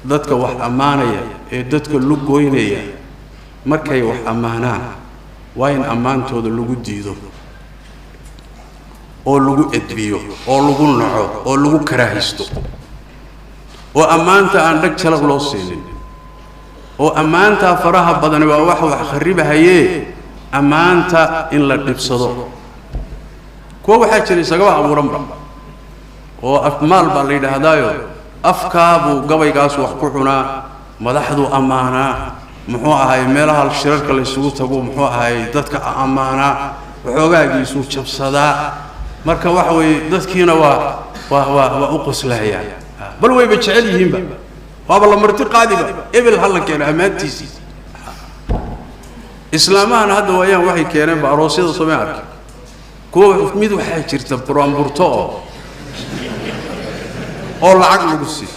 Dadka wax ammaanaya ee dadka lugoynaya, markay wax ammaanaan waa in ammaantooda lagu diido oo lagu edbiyo oo lagu naco oo lagu karaahisto, oo ammaanta aan dhag jalaq loo siinin, oo ammaantaa faraha badani waa wax wax kharribahayee ammaanta in la dhibsado. Kuwa waxaa jira isagaba abuuranba oo afmaal baa la yidhaahdaayo, afkaabuu gabaygaas wax ku cunaa, madaxduu ammaanaa, muxuu ahay, meelaha shirarka la isugu tagu, muxuu ahay, dadka ammaanaa, waxoogaagiisuu jabsadaa. Marka waxa weeye dadkiina waa u qoslahayaan, bal wayba jecel yihiinba, waaba la marti qaadiba, ebel ha la keeno ammaantiisii. Islaamahana hadda waayaan waxay keeneenba aroosyada soomay arki, kuwa mid waxaa jirta buraanburto oo lacag lagu siiyo.